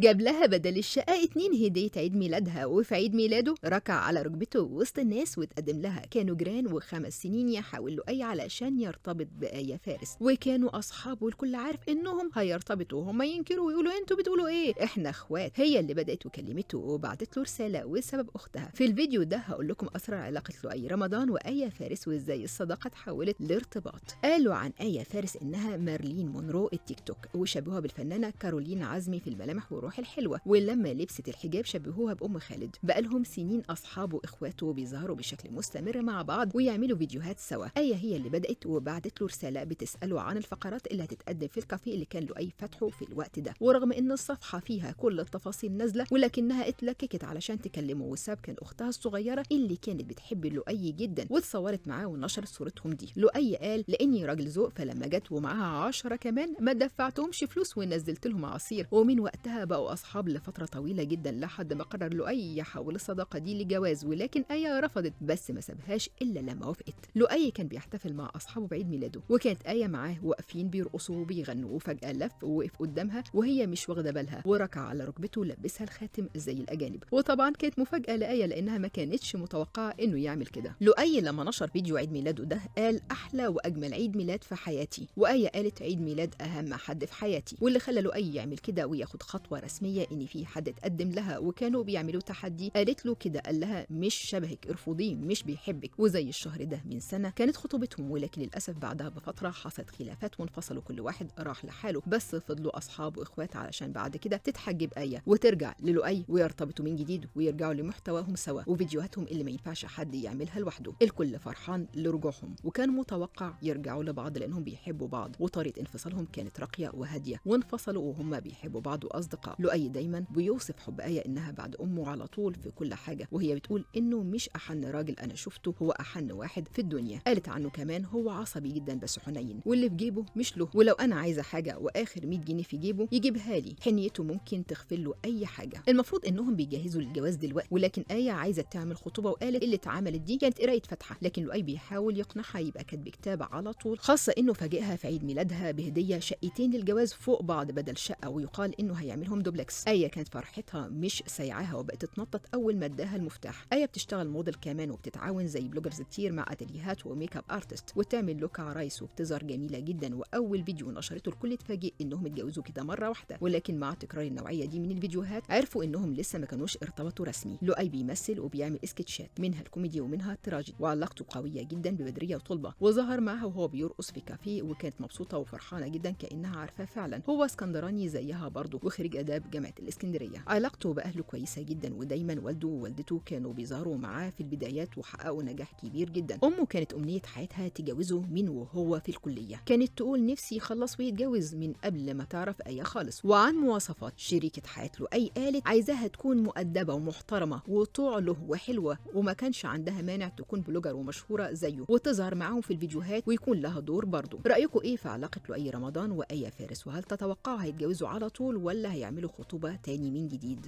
جاب لها بدل الشقة 2 هدية عيد ميلادها، وفي عيد ميلاده ركع على ركبته وسط الناس وتقدم لها. كانوا جيران و5 سنين يحاول لؤي علشان يرتبط بآية فارس، وكانوا أصحابه والكل عارف إنهم هيرتبطوا، وهم ينكروا ويقولوا انتوا بتقولوا ايه، احنا اخوات. هي اللي بدأت وكلمته وبعتت له رسالة وسبب أختها. في الفيديو ده هقول لكم أسرار علاقة لؤي رمضان وآية فارس وإزاي الصداقة اتحولت لارتباط. قالوا عن آية فارس إنها مارلين مونرو التيك توك، وشبهوها بالفنانة كارولين عزمي في الملامح والروح الحلوة، ولما لبست الحجاب شبهوها بأم خالد. بقالهم سنين أصحابه وإخواته بيظهروا بشكل مستمر مع بعض ويعملوا فيديوهات سوا. آية هي اللي بدأت وبعتت له رسالة بتسأله عن الفقرات اللي هتتقدم في الكافيه اللي كان لؤي فاتحة في الوقت ده، ورغم إن الصفحة فيها كل التفاصيل نازلة ولكنها اتلككت علشان تكلمه، والسبب كان أختها الصغيرة اللي كانت بتحب لؤي جدا واتصورت معاه ونشرت صورتهم دي. لؤي قال لإني راجل ذوق، فلما جت ومعاها 10 كمان ما دفعتهمش فلوس ونزلت لهم عصير، ومن وقتها بقوا أصحاب لفترة طويلة جدا لحد ما قرر لؤي يحول الصداقة دي لجواز، ولكن آية رفضت بس ما سابهاش إلا لما وافقت. لؤي كان بيحتفل مع أصحابه بعيد ميلاده، وكانت آية معاه واقفين بيرقصوا وبيغنوا، وفجأة لف ووقف قدامها وهي مش واخدة بالها وركع على ركبته ولبسها الخاتم زي الأجانب. وطبعا كانت مفاجأة لآية لأنها ما كانتش متوقعة إنه يعمل كده. لؤي لما نشر فيديو عيد ميلاده ده قال أحلى وأجمل عيد ميلاد في حياتي، وآية قالت عيد ميلاد أهم حد في حياتي. واللي خلى لؤي يعمل كده وياخد خطوة رسمية إن في حد اتقدم لها، وكانوا بيعملوا تحدي، قالت له كده، قال لها مش شبهك ارفضيه مش بيحبك. وزي الشهر ده من سنة كانت خطوبتهم، ولكن للأسف بعدها بفترة حصلت خلافات وانفصلوا، كل واحد راح لحاله، بس فضلوا أصحاب وإخوات علشان بعد كده تتحجب آية وترجع للؤي ويرتبطوا من جديد ويرجعوا لمحتواهم سوا وفيديوهاتهم اللي ما ينفعش حد يعملها لوحده. الكل فرحان لرجوعهم، وكان متوقع يرجعوا لبعض لأنهم بيحبوا بعض، وطريقة انفصالهم كانت راقية وهادية، وانفصلوا وهم بيحبوا بعض وأصدقاء. لؤي دايما بيوصف حب آية إنها بعد أمه على طول في كل حاجة، وهي بتقول إنه مش أحن راجل أنا شفته، هو أحن واحد في الدنيا. قالت عنه كمان هو عصبي جدا بس حنين، واللي في جيبه مش له، ولو أنا عايزة حاجة وآخر 100 جنيه في جيبه يجيبها لي، حنيته ممكن تغفر له أي حاجة. المفروض إنهم بيجهزوا للجواز دلوقتي، ولكن آية عايزة تعمل خطوبة، وقالت اللي اتعملت دي كانت قراية فاتحة، لكن لؤي بيحاول يقنعها يبقى كاتب كتاب على طول، خاصة إنه فاجئها في عيد ميلادها بهدية شقتين للجواز فوق بعض بدل شقة، ويقال إنه هيعملهم دوبلكس. آية كانت فرحتها مش سايعاها وبقت تتنطط أول ما اداها المفتاح. آية بتشتغل موديل كمان وبتتعاون زي bloggers كتير مع اتيليهات و makeup artist، وتعمل look عرايس وبتظهر جميلة جدا. وأول فيديو نشرته الكل اتفاجئ إنهم اتجوزوا كده مرة واحدة، ولكن مع تكرار النوعية دي من الفيديوهات عرفوا إنهم لسه ما كانوش ارتبطوا رسمي. لؤي بيمثل وبيعمل سكتشات منها الكوميدي ومنها التراجيدي، وعلاقته قوية جدا ببدرية وطلبة، وظهر معها وهو بيرقص في كافيه، وكانت مبسوطة وفرحانة جدا كأنها عارفاه فعلا. هو اسكندراني زيها برضه وخريج آداب جامعة الإسكندرية. علاقته بأهله كويسة جدا، ودايما والده ووالدته كانوا بيظهروا معاه في البدايات وحققوا نجاح كبير جدا. أمه كانت أمنية حياتها تجوزه من وهو في الكلية، كانت تقول نفسي يخلص ويتجوز من قبل ما تعرف آية خالص. وعن مواصفات شريكة حياة لؤي قالت عايزاها تكون مؤدبة ومحترمة وطوع له وحلوة، وما كانش عندها مانع تكون blogger ومشهورة زيه وتظهر معاهم في الفيديوهات ويكون لها دور برضه. رأيكم إيه في علاقة لؤي رمضان وآية فارس؟ وهل تتوقعوا هيتجوزوا على طول ولا هيعملوا خطوبة تاني من جديد؟